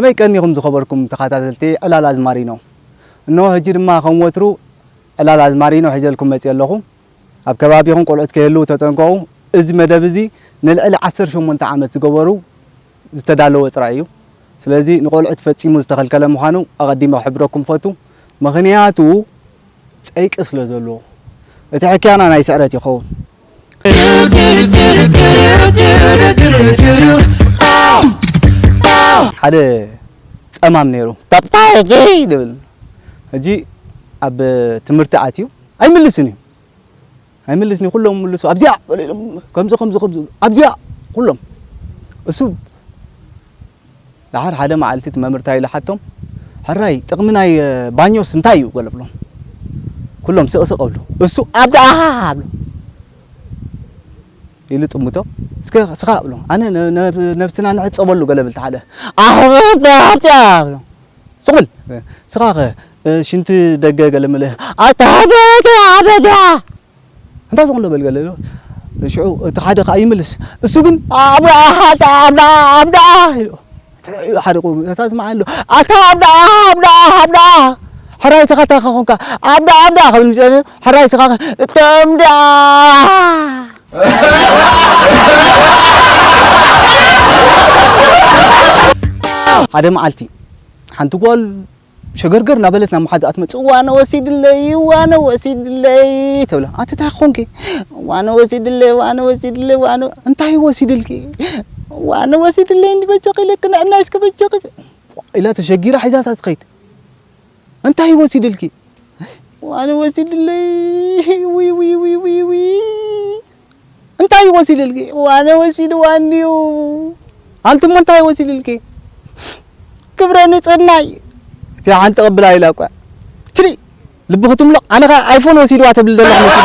ከመይ ቀኒኹም ዝኸበርኩም ተኸታተልቲ ዕላል ኣዝማሪኖ? እንሆ ሕጂ ድማ ከም ወትሩ ዕላል ኣዝማሪኖ ሒዘልኩም መፅየ ኣለኹ። ኣብ ከባቢኹም ቆልዑት ከይህልዉ ተጠንቀቑ። እዚ መደብ እዚ ንልዕሊ ዓሰርተ ሸሞንተ ዓመት ዝገበሩ ዝተዳለወ ጥራይ እዩ። ስለዚ ንቆልዑት ፈጺሙ ዝተኸልከለ ምዃኑ ኣቐዲመ ክሕብረኩም ፈቱ። ምኽንያቱ ጸይቂ ስለ ዘለዎ። እቲ ሕክያና ናይ ስዕረት ይኸውን። ሓደ ጸማም ነይሩ። ታፕታይኪ ዝብል። ሕጂ ኣብ ትምህርቲ ኣትዩ ኣይምልስን እዩ። ኣይምልስን እዩ። ኩሎም ምልሱ። ኣብዚኣ በሉ ኢሎም። ከምዚ፣ ከምዚ፣ ከምዚ። ኣብዚኣ ኩሎም። እሱ ደሓር ሓደ መዓልቲ እቲ መምህር እንታይ ኢሉ ሓቶም፣ "ሕራይ፣ ጥቕሚ ናይ፣ እ፣ ባኞስ እንታይ እዩ?" ገለ ብሎም። ኩሎም ስቕ ስቕ እብሉ። እሱ፣ "ኣብዚኣ!" ብሎ። ኢሉ ጥምቶ። "እስከ ስኻ!" ብሎ። "ኣነ ነ-፣ ነ-፣ ነብስና ንሕጸበሉ!" ገለ ብል ሓደ። "ኣብዚኣ!" ብሎ። "ስቕ ብል! ስኻኸ፣ እ፣ ሽንቲ ደገ!" ገለ ምልእ። "ኣታ በዳ፣ በዳ!" እንታይ ዝኾን ዶ በል ገለ ኢሉ። ሽዑ እቲ ሓደ ከኣ ይምልስ። እሱ ግን፣ "ኣብዳ፣ ኣብዳ፣ ኣብዳ፣ ኣብዳ!" ኢሉ። ሓደ ቆም፣ እታ ስማዕ ኣሎ። "ኣታ ኣብዳ፣ ኣብዳ፣ ኣብዳ! ሕራይ ተኸታ ከኾንካ፣ ኣብዳ፣ ኣብዳ!" ከብል ምስ ጸንሑ፣ ሕራይ ስኻ እቶም ዳ! ሓደ መዓልቲ ሓንቲ ጓል ሸገርገር እናበለት ናብ መሓዛኣ ትመጽእ፣ "ዋነ ወሲድለይ፣ ዋነ ወሲድለይ" ትብላ። "ኣቲ እንታይ ኮንኪ?" "ዋነ ወሲድለይ፣ ዋነ ወሲድለይ፣ ዋነ" "እንታይ ወሲድልኪ?" "ዋነ ወሲድለይ፣ እንዲ በጃኺ ኢለኪ፣ ንዕናይ እስከ በጃኺ" ኢላ ተሸጊራ ሒዛታ ትኸይድ። "እንታይ ወሲድልኪ?" "ዋነ ወሲድለይ፣ ዊ፣ ዊ፣ ዊ፣ ዊ፣ ዊ" "እንታይ ወሲድልኪ?" "ዋነ ወሲድዋኒ እዩ" "ኣንቲ እሞ እንታይ ወሲድልኪ?" "ክብረ ንጽህናይ!" እቲኣ ሓንቲ ቅብላ ኢላ እኳ። ትሪ! ልቢ ክትምሎ፣ ኣነ ኸኣ ኣይፎን ወሲድዋ ተብል ዘለኹ መሲሉ።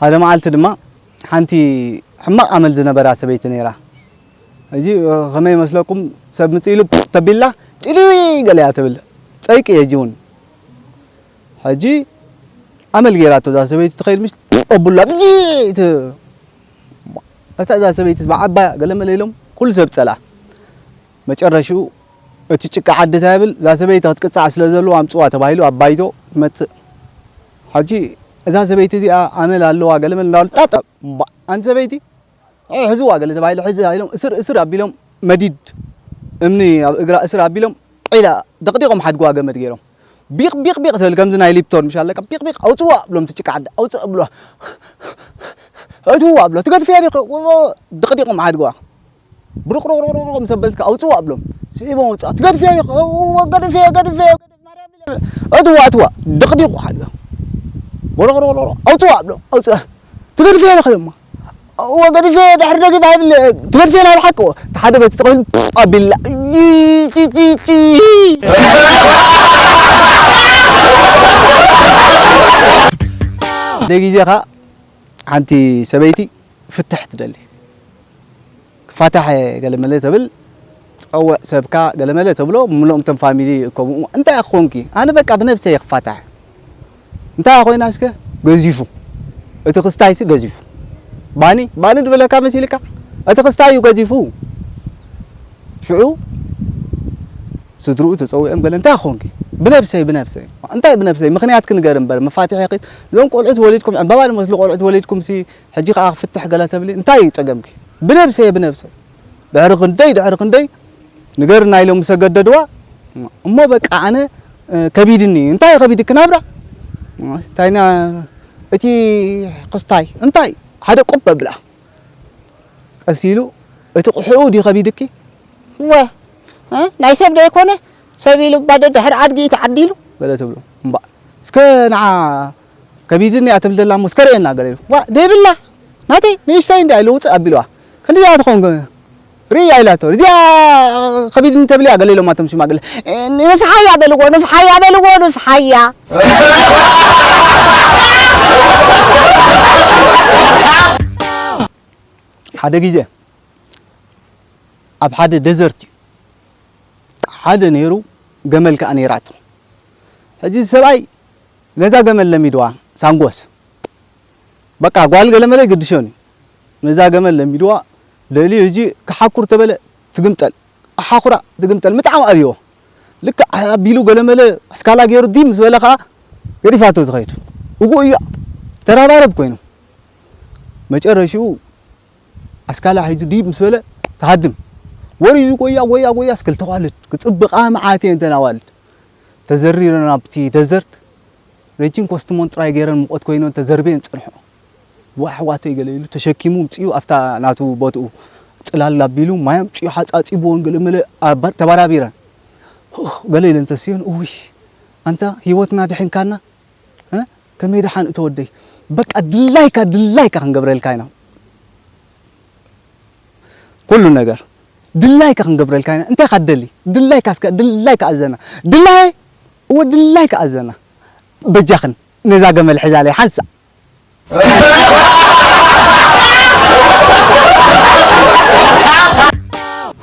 ሓደ መዓልቲ ድማ ሓንቲ ሕማቕ ኣመል ዝነበራ ሰበይቲ ነይራ። እዚ ከመይ ይመስለኩም? ሰብ ምጽእ ኢሉ ተቢላ፣ "ጭልዊ!" ገለ እያ ትብል። ጸይቂ እየ ሕጂ እውን። ሕጂ ኣመል ገይራቶ እዛ ሰበይቲ ትኸይድ፣ ምሽ ኣቡላ፣ ብይ! ት-፣ እታ እዛ ሰበይቲ ብዓባያ ገለ መለ ኢሎም ኩሉ ሰብ ጸልኣ። መጨረሽኡ እቲ ጭቃ ዓዲ እንታይ ይብል፣ እዛ ሰበይቲ ክትቅጻዕ ስለ ዘለዋ ኣምጽዋ ተባሂሉ ኣብ ባይቶ ትመጽእ። ሕጂ እዛ ሰበይቲ እዚኣ ኣመል ኣለዋ ገለ መለ እንዳበሉ ጣጣ፣ እምባ፣ ኣንቲ ሰበይቲ፣ እ፣ ሕዝዋ ገለ ተባሂሉ፣ ሕዚ ኢሎም እስር፣ እስር ኣቢሎም መዲድ እምኒ ኣብ እግራ እስር ኣቢሎም ዒላ ደቕዲቖም ሓድግዋ ገመድ ገይሮም። ቢቕ፣ ቢቕ፣ ቢቕ ትብል ከምዚ ናይ ሊፕቶን ምሽ ኣለካ፣ ቢቕ፣ ቢቕ፣ ኣውጽዋ ብሎም እቲ ጭቃ ዓዲ፣ ኣውጽእ ብሎ። እትዋ ብሎ፣ ትገድፍያ ዲኺ? ደቕዲቖም ሓድግዋ። ብሩቕ፣ ሩቕ፣ ሩቕ፣ ሩቕ ምስ ኣበልካ፣ ኣውጽዋ ብሎም። ስዒቦም ኣውጽኣ። ትገድፍያ ዲኺ? እወ፣ ገድፍየ፣ ገድፍየ፣ ማርያም ኢለ። እትዋ፣ እትዋ፣ ደቕዲቑ ሓድጋ። ቦሮቕ፣ ሮቕ፣ ሮቕ፣ ኣውጽዋ ብሎ፣ ኣውጽኣ። ትገድፍያ ዲኺ ድማ? እወ፣ ገድፍየ፣ ድሕሪ ደጊም ኣይብል፣ ትገድፍየ ናይ ብሓቂ። እወ፣ እቲ ሓደ በቲ ተቐቢሉ፣ ኣቢላ። ይ፣ ይ፣ ይ፣ ይ። ሓደ ግዜ ኸኣ ሓንቲ ሰበይቲ ፍትሕ ትደሊ። ክፋታሕ እየ ገለመለ ተብል፣ ትጸውዕ ሰብካ ገለመለ ተብሎ፣ ምሎኦም እቶም ፋሚሊ ከምኡ፣ "እንታይ ኮንኪ?" "ኣነ በቃ ብነብሰይ እየ ክፋታሕ." "እንታይ ኮይና እስከ?" "ገዚፉ። እቲ ክስታይ ሲ ገዚፉ። ባኒ፣ ባኒ ድብለካ መሲልካ? እቲ ክስታይ እዩ ገዚፉ." ሽዑ ስድርኡ ተጸዊዖም ገለ፣ "እንታይ ኮንኪ?" "ብነብሰይ፣ ብነብሰይ።" "እንታይ ብነብሰይ? ምኽንያትኪ ንገሪ እምበር፣ መፋትሒ ኺስ፣ እዞም ቆልዑት ወሊድኩም፣ ዕምባባ ዝመስሉ ቆልዑት ወሊድኩም ሲ፣ ሕጂ ከኣ ክፍትሕ ገለ ተብሊ፣ እንታይ እዩ ጸገምኪ?" "ብነብሰይ፣ ብነብሰይ። ድሕሪ ክንደይ፣ ድሕሪ ክንደይ ንገርና ኢሎም ምስ ኣገደድዋ፣ እሞ በቃ ኣነ፣ እ፣ ከቢድኒ እዩ።" "እንታይ ከቢድኪ ናብራ?" "እንታይ ና-፣ እቲ ክስታይ፣ እንታይ?" ሓደ ቁብ ኣብላ። ቀስ ኢሉ፣ "እቲ ቁሕኡ ድዩ ከቢድኪ?" "እወ፣ እ፣ ናይ ሰብ ዶ ኣይኮነ? ሰብ ኢሉ ባዶ ድሕሪ ኣድጊ እዩ ተዓዲሉ?" ገለ ትብሎ። "እምባእ፣ እስከ ንዓ ከቢድኒ እያ ትብል ዘላ እሞ እስከ ርእየና" ገለ ኢሉ። "ዋ፣ ደይብላ፣ ናተይ ንእሽተይ እንድያ ኢሉ ውፅእ ኣቢልዋ። ክንዲዚኣ ትኸውን ገ-፣ ርእያ ኢላቶ። እዚኣ ከቢድኒ ተብል እያ" ገለ ኢሎማ እቶም ሽማግለ። "እ፣ ንፍሓያ በልዎ፣ ንፍሓያ በልዎ፣ ንፍሓያ።" ሓደ ግዜ ኣብ ሓደ ደዘርት እዩ። ሓደ ነይሩ፣ ገመል ከኣ ነይራቶ። ሕጂ እዚ ሰብኣይ ነዛ ገመል ለሚድዋ፣ ሳንጎስ። በቃ ጓል ገለመለ ይግድሾን እዩ። ነዛ ገመል ለሚድዋ ደልዩ ሕጂ ክሓኩር ተበለ ትግምጠል። ኣሓኹራ ትግምጠል። ምጥዓም ኣብይዎ። ልክዕ ኣቢሉ ገለመለ ኣስካላ ገይሩ ዲብ ምስ በለ ኸዓ ገዲፋቶ ዝኸይድ። እጉ እያ። ተራባረብ ኮይኑ። መጨረሽኡ ኣስካላ ሒዙ ዲብ ምስ በለ ትሃድም። ወሪዱ ጎያ፣ ጎያ፣ ጎያ፣ እስክልተ ዋልድ። ክጽብቓ መዓት እየን እተን ኣዋልድ። ተዘሪረን ኣብቲ ደዘርት። ረጂን ኮስትሞን ጥራይ ገይረን ሙቐት ኮይነን ተዘርብየን ጸንሖ። ዋ ኣሕዋተይ ገለ ኢሉ ተሸኪሙ ምጺኡ ኣብታ ናቱ ቦትኡ ጽላል ኣቢሉ ማይ ኣምጺኡ ሓጻጺብወን ገለ መለ ኣባ-፣ ተባራቢረን። ኡህ፣ ገለ ኢለን ተስዮን፣ እውይ፣ ኣንታ ህይወትና ድሒንካና፣ እ? ከመይ ደሓን እቶ ወደይ? በቃ ድላይካ፣ ድላይካ ክንገብረልካ ኢና። ኩሉ ነገር ድላይካ ክንገብረልካ ኢና። እንታይ ኢኻ ትደሊ? ድላይካ እስከ፣ ድላይካ ኣዘና። ድላይ፣ እወ ድላይካ ኣዘና። በጃኽን ነዛ ገመል ሕዛለይ ሓንሳእ።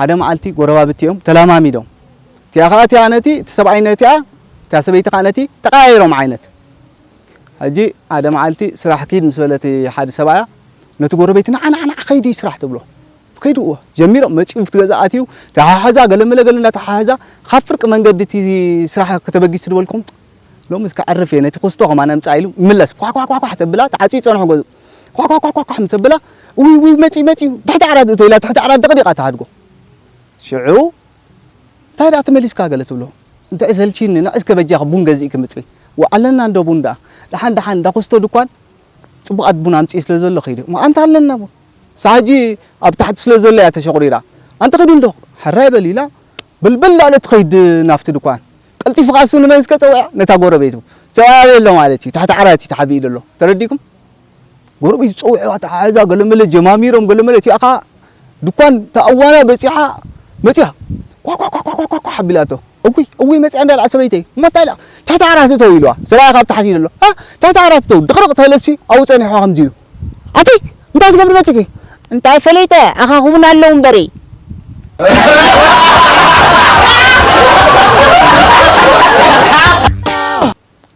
ሓደ መዓልቲ ጎረባብቲ እዮም ተላማሚዶም። እቲኣ ኸዓ እቲኣ ነቲ፣ እቲ ሰብኣይ ነቲኣ፣ እታ ሰበይቲ ኸዓ ነቲ ተቐያይሮም ዓይነት። ሕጂ ሓደ መዓልቲ ስራሕ ኪድ ምስ በለት ሓደ ሰብኣያ ነቲ ጎረቤት ንዓ፣ ንዓ፣ ንዓ ኸይዱ እዩ ስራሕ ትብሎ። ከይዱ እወ ጀሚሮም መጺኡ ኣብቲ ገዛ ኣትዩ ተሓሓዛ ገለ መለ ገለ እንዳተሓሓዛ ካብ ፍርቂ መንገዲ እቲ ስራሕ ከተበጊስ ትበልኩም ሎሚ እስከ ዕርፍ እየ ነቲ ኮስቶ ከማን ኣምጻ ኢሉ ይምለስ። ኳ ኳ ኳ ኳ ተብላ ተዓጽዩ ጸንሑ ገዝኡ። ኳ ኳ ኳ ኳ ኳ ምስ ኣበላ ውይ ውይ መጺ መጺ ትሕቲ ዓራት እቶ ኢላ ትሕቲ ዓራት ደቕዲቓ ትሃድጎ። ሽዑ እንታይ ደኣ ተመሊስካ ገለ ትብሎ። እንታይ ሰልቺኒ ንዕ እስከ በጃኺ ቡን ገዚእኪ ምጺ። ወ ኣለና እንዶ ቡን ደኣ። ደሓን ደሓን እንዳ ኮስቶ ድኳን ጽቡቓት ቡን ኣምጺእ ስለ ዘሎ ከይደ። እሞ ኣንታ ኣለና ቡን። ሳሕጂ ኣብ ታሕቲ ስለ ዘሎ እያ ተሸቑሪራ። ኣንተ ኸዲ እንዶ ሕራይ በል ኢላ በልበል እንዳለ ትኸይድ ናብቲ ድኳን። ቀልጢፉ ኻሱ ንመን እስከ ጸውዐ? ነታ ጎረቤቱ። ሰብኣይ ኣሎ ማለት እዩ። ታሕቲ ዓራት እዩ ተሓቢኡ ዘሎ። ተረዲእኩም? ጎረቤት ዝጸውዕዋ ተሓሕዛ ገለመለ ጀማሚሮም ገለመለ እቲኣ ኸኣ ድኳን ተኣዋና በጺሓ መጺኣ ኳ ኳ ኳ ኳ ኳ ኳ ኳ ኣቢላቶ። እውይ እውይ መጺኣ እንዳልዓ ሰበይተይ እሞ እንታይ ኢላ ትሕቲ ዓራት እተው ኢልዋ። ሰብኣያ ካብ ታሕቲ ኢሉ ኣሎ። እ ትሕቲ ዓራት እተው ድቕርቕ ተለሲ ኣብኡ ጸኒሕዋ ከምዚ ኢሉ ኣቲ እንታይ ትገብሪ መጺኪ? እንታይ ፈለይተ ኣኻኹብና ኣለዉ እምበሪ።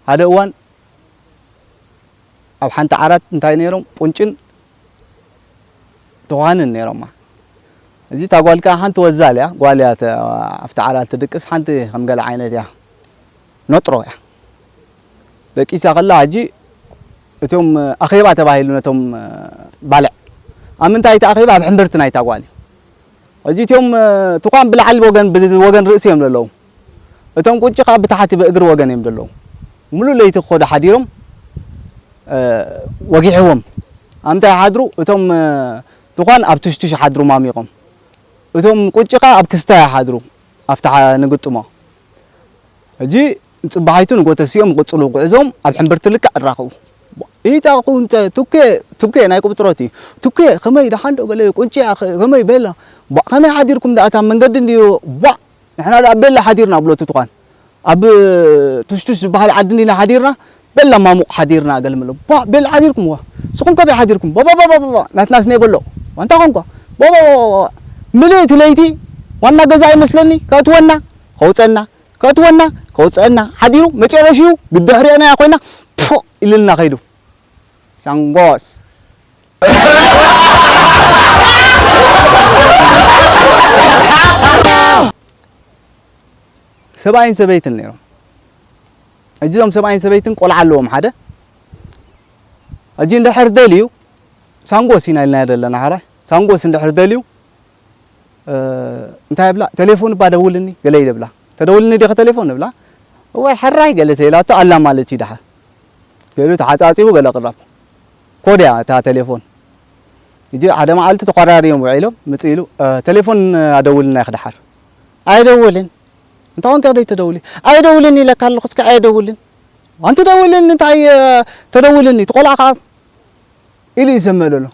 ሓደ እዋን ኣብ ሓንቲ ዓራት እንታይ ነይሮም? ቁንጭን ተዃንን ነይሮማ። እዚ እታ ጓል ከኣ ሓንቲ ወዛል እያ፣ ጓል እያ ተ-፣ ኣብቲ ዓራት ትድቅስ፣ ሓንቲ ከም ገለ ዓይነት እያ፣ ነጥሮ እያ። ደቂሳ ከላ ሕጂ እቶም ኣኼባ ተባሂሉ ነቶም ባልዕ፣ ኣብ ምንታይ እቲ ኣኼባ? ኣብ ሕምብርቲ ናይታ ጓል እዩ። ሕጂ እቲኦም፣ እ፣ ትኳን ብላዕሊ ወገን፣ ብወገን ርእሲ እዮም ዘለዉ። እቶም ቁንጪ ከኣ ብታሕቲ ብእግሪ ወገን እዮም ዘለዉ። ሙሉእ ለይቲ ክኸዱ ሓዲሮም፣ እ፣ ወጊሕዎም። ኣብ ምንታይ ይሓድሩ? እቶም፣ እ፣ ትኳን ኣብ ትሽትሽ ይሓድሩ ማሚቖም። እቶም ቁንጪ ከኣ ኣብ ክስታ ይሓድሩ፣ ኣብታ ሓ-፣ ንግጥሞ። ሕጂ ንጽባሒቱ ንጎተሲኦም ይቕጽሉ ጉዕዞም ኣብ ሕምብርቲ ልክዕ ይራኸቡ። ኢታ ቁንጨ፣ ቱኬ፣ ቱኬ ናይ ቁብጥሮት እዩ። ቱኬ፣ ከመይ ደሓን ዶ ገለ ቁንጪ፣ ከ-፣ ከመይ ቤላ? ቧ፣ ከመይ ሓዲርኩም ደኣ? እታ መንገዲ እንድዩ፣ ቧ፣ ንሕና ደኣ ቤላ ሓዲርና ብሎ እቲ ትዃን። ኣብ ቱሽቱሽ ዝበሃል ዓዲ እንዲና ሓዲርና፣ ቤላ ማሙቕ ሓዲርና ገለ ምሎ። ቧ፣ ቤላ ሓዲርኩም ዋ። ስኹም ከመይ ሓዲርኩም? ቧ፣ ቧ፣ ቧ፣ ቧ፣ ቧ፣ ናትናስ ናይ በሎ። ዋንታ ኾንኳ። ቧ፣ ቧ፣ ቧ፣ ቧ፣ ቧ። ምልእቲ ለይቲ ዋና ገዛ ይመስለኒ፣ ከእትወና፣ ከውፀና፣ ከእትወና፣ ከውፀና ሓዲሩ፣ መጨረሽኡ ግዲ ሕሪእናያ ኮይና፣ ፖ ኢልልና ከይዱ። ሳንጎስ። ሰብኣይን ሰበይትን ነይሮም። ሕጂ እዞም ሰብኣይን ሰበይትን ቆልዓ ኣለዎም ሓደ። ሕጂ እንድሕር ደልዩ፣ ሳንጎስ ኢና ኢልና ዘለና፣ ሓራይ። ሳንጎስ እንድሕር ደልዩ፣ እ፣ እንታይ ይብላ? "ቴሌፎን እባ ደውልኒ" ገለ ይብላ። "ተደውልኒ ዲኺ ቴሌፎን?" ይብላ። "እዋይ፣ ሕራይ" ገለ ተይላቶ ኣላ ማለት እዩ ደሓር። ገይሩ ተሓጻጺቡ ገለ ቅራብ። ኮድ እያ እታ ቴሌፎን። ሕጂ ሓደ መዓልቲ ተኾራርዮም ውዒሎም፣ ምጽእ ኢሉ፣ "እ፣ ቴሌፎን ኣደውልና ኢኺ ደሓር?" "ኣይደውልን። እንታይ ኮንካ ደይ ተደውሊ?" "ኣይደውልን ኢለካ ኣለኹ፣ እስከ ኣይደውልን።" "ኣንቲ ደውልን እንታይ፣ እ፣ ተደውልኒ፣ እቲ ቆልዓ ከኣ" ኢሉ ይሰምዕ ዘሎ።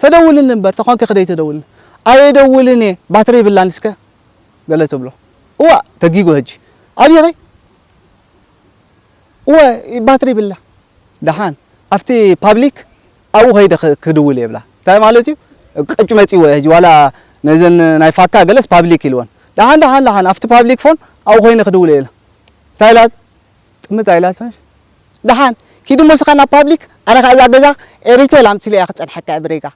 "ተደውልኒ እምበር፣ ተኾንኪ ክደይ ተደውልኒ?" "ኣየደውልን እየ፣ ባትሪ ይብላን እስከ" ገለ ትብሎ። እዋ፣ ተጊጉ ሕጂ። "ኣብይኺ?" "እወ፣ ባትሪ ይብላ." "ደሓን፣ ኣብቲ ፓብሊክ ኣብኡ ከይደ ክ-፣ ክድውል እየ" ብላ። እንታይ ማለት እዩ? ቅጭ መጺዎ ሕጂ፣ ዋላ ነዘን ናይ ፋካ ገለስ ፓብሊክ ኢልወን። "ደሓን፣ ደሓን፣ ደሓን፣ ኣብቲ ፓብሊክ ፎን ኣብኡ ኮይነ ክድውል እየ" ኢላ። እንታይ ኢላት? ጥምት ኣይላትናሽ። ደሓን ኪዲ ሞ ስኻ ናብ ፓብሊክ ኣረ ከኣ እዛ ገዛ ኤሪቴል ኣምሲለ እያ ክጸንሐካ እያ ብሬጋ።